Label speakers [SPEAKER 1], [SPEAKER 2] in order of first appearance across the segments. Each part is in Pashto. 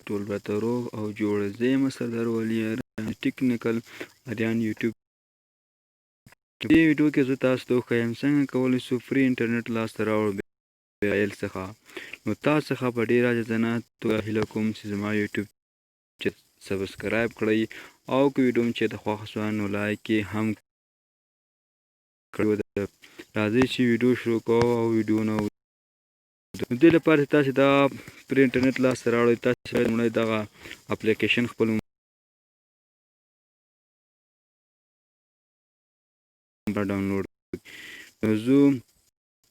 [SPEAKER 1] ټول راته روغ او جوړ. زه یم سردار ولي اریان ټیکنیکل اریان یوټیوب. په دې ویډیو کې زه تاسو ته وښایم څنګه کولی شو free انټرنیټ لاسته راوړو بې موبایل څخه. نو تاسو څخه په ډیره عاجزانه توګه هیله کوم چې زما یوټیوب چینل subscribe کړئ او که ویډیو مې چېرته خوښه شوه نو لایک یې هم کړئ. راځئ چې ویډیو شروع کوو او ویډیو نه د دې لپاره چې تاسو دا free انټرنیټ لاسته راوړئ، تاسو باید لومړی دغه اپلیکیشن خپل موبایل ډاونلوډ کړئ. نو زه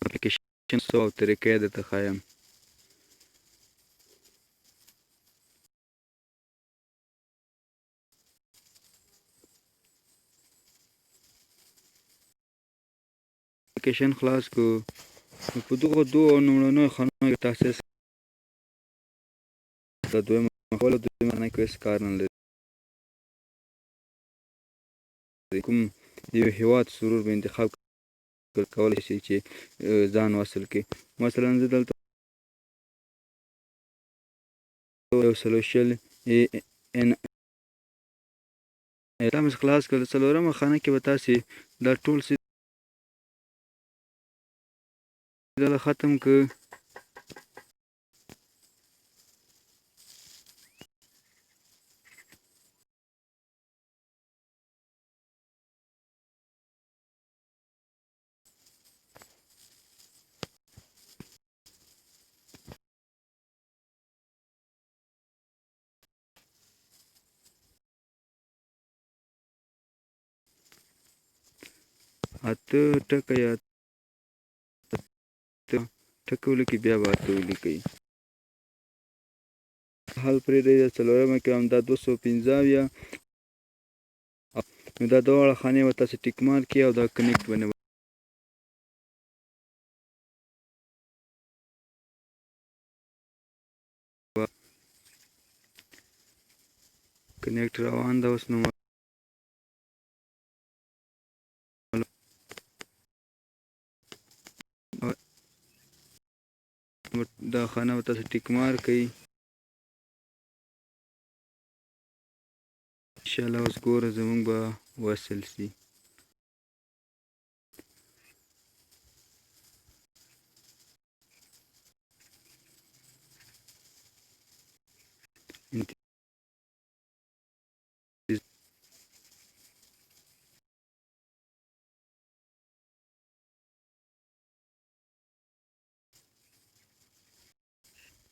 [SPEAKER 1] اپلیکیشن څه او طریقه یې درته ښایم. اپلیکیشن خلاص کو، نو په دغو دوو لومړنیو خانو کې تاسو د دویمه خپله دویمه خانه کې هېڅ کار نه لري. کوم د یو هیواد سرور به انتخاب کولی شئ چې ځان وصل کړئ. مثلا زه دلته 120 ای ان دا مې خلاص کړ. څلورمه خانه کې به تاسې دا ټول څه دغه ختم که. اته ټکی اته ټکی ولیکئ، بیا به اته ولیکئ. حل پرېږدئ. د څلورمه کې هم دا 275، نو دا دواړه خانې به تاسو tick mark کړئ او دا connect باندې connect روان ده اوس. نو دا خانه به تاسو tick mark کړئ. انشاءالله اوس ګوره زمونږ به وصل سي.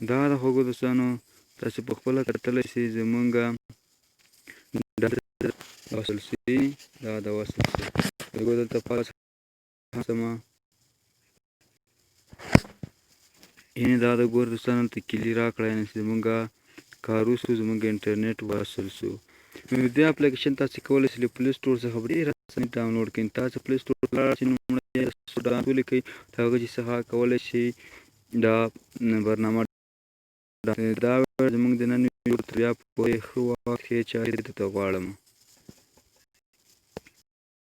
[SPEAKER 1] دا د خوږو دوستانو، تاسو په خپله کتلی شئ زمونږ وصل سي. دا د وصل سي دلته پاس سمه، یعنی دا د ګور دوستانو ته کلی راکړه، یعنی چې زمونږ کار وسو، زمونږ انټرنیټ وصل سو. نو دې اپلیکیشن تاسو کولی شئ له Play Store څخه په ډېره اسانۍ ډاونلوډ کړئ. تاسو Play Store ته لاړ شئ، لومړی ډاونلوډ ولیکئ، د هغه چې څخه کولی شئ دا برنامه. دا زمونږ د نن ویډیو. تر بیا پورې ښه وخت، ښې چارې درته غواړم.